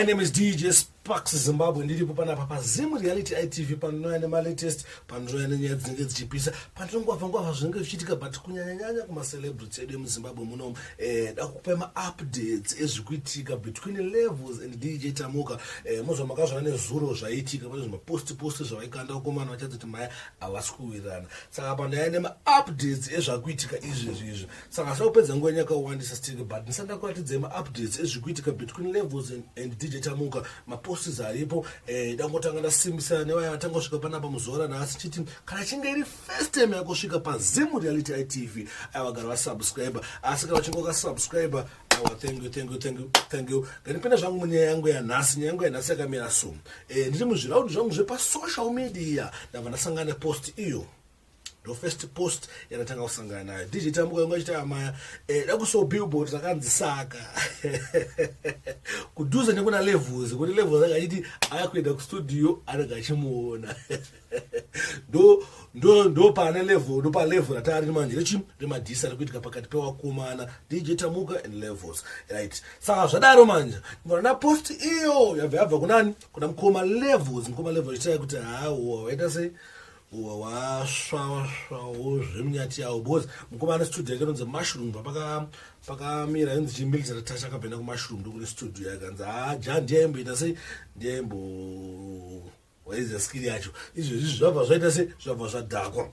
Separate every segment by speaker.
Speaker 1: My name is DJ Sparks Zimbabwe. Ndiripo panapa paZim Reality ITV, panouya nemalatest, panouya nenyaya dzinenge dzichipisa, pandinongwavha ngwavha zvinenge zvichiitika, but kunyanyanyanya kumacelebrity edu emuZimbabwe munomu. Da kukupai maupdates ezvikuitika between Levels and DJ Tamuka. Mozva makazvona nezuro zvaiitika pane zvimaposti posti zvavaikanda vakomana vachadzoti maya havasi kuwirirana. Saka pandaya nemaupdates ezvakuitika izvezvi izvi. Saka asina kupedza nguva yakawandisa still, but ndisati ndakuratidzai maupdates ezvikuitika between Levels and DJ Tamuka, maposts aripo, dangotanga ndasimbisa nevaya vatanga kusvika panapa muzuva ranhasi, chiti kana chinge iri first time yakusvika paZim Reality ITV, aiwa, gara vasubscribe. Asi kana uchinge wakasubscribe, aiwa, thank you, thank you, thank you, thank you. Ngandipinda zvangu munyaya yangu yanhasi. Nyaya yangu yanhasi yakamira so. Ndiri muzviraundi zvangu zvepasocial media, ndabva ndasangana nepost iyo. Ndo first post yandatanga kusangana nayo. DJ Tamuka yanga achiti amaya dakuso billboard rakanzi saka kudhuze nekuna Levels, kuti Levels anga achiti ayakuenda kustudio, anenge achimuona. Ndo pane level, ndo palevel ratari manje rechi remadhisi ari kuitika pakati pewakomana DJ Tamuka and Levels, right? Saka zvadaro manje ngona post iyo yabva yabva kunani? Kuna mukoma Levels. Mukoma Levels achitai kuti hawa waita sei, wasvasvawo zvemunyati yawo, because mukoma ane studio yake inonzi Mushroom. Pakamira inonzi chimilitary touch, akabvenda kuMushroom, ndokune studio yake. Anzi ha ja ndiyaimboita sei, ndiyaimbo waiziva skill yacho. Izvezvi zvabva zvaita sei? Zvabva zvadhakwa.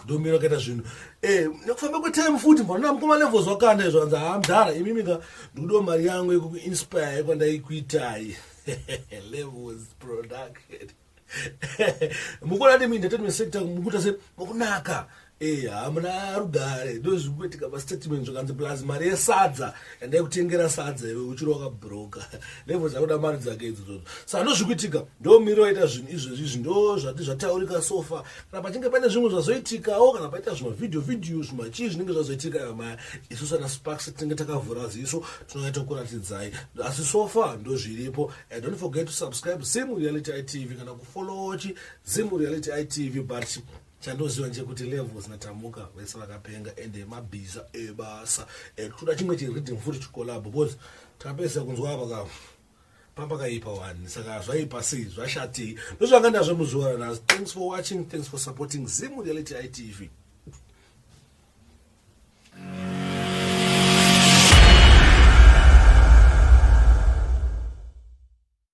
Speaker 1: Ndomira kaita zvinhu nekufamba kwetime futi. Mbona mukoma Levels wakanda izvo, anzi ha mudhara imimi ka ndikudiwa mari yangu yekukuinspire kwandaikuitai Levels Production. Mukuona kuti muentertainment sector mukuita se mukunaka, hamuna rugare. Ndo zviri kuitika pastatement. Zvakanzi plus mari yesadza yandai kutengera sadza, iwe uchiri wakabroka. Levels akuda mari dzake idzodzo. Saka ndo zviri kuitika, ndo miri waita zvinhu izvezvi izvi, ndo zvati zvataurika so far. Kana pachinge pane zvimwe zvazoitikawo, kana paita zvimavhidhio vhidhio, zvimachii zvinenge zvazoitika, maya isusu ana Sparks tinenge takavhura ziso, tinoita kuratidzai. Asi so far ndo zviripo. And don't forget to subscribe Zim Reality ITV kana kufollow Zim Reality ITV. But chandoziva ndechekuti Levels naTamuka vese vakapenga ende mabhiza ebasa. Toda chimwe chiriddim futi, chicollabo, because takapedzisa kunzwa apa ka pambakaipa wani. Saka zvaipa sei, zvashatei? Ndozvanga ndazvo muzuva ranhasi. Thanks for watching, thanks for supporting Zim Reality ITV.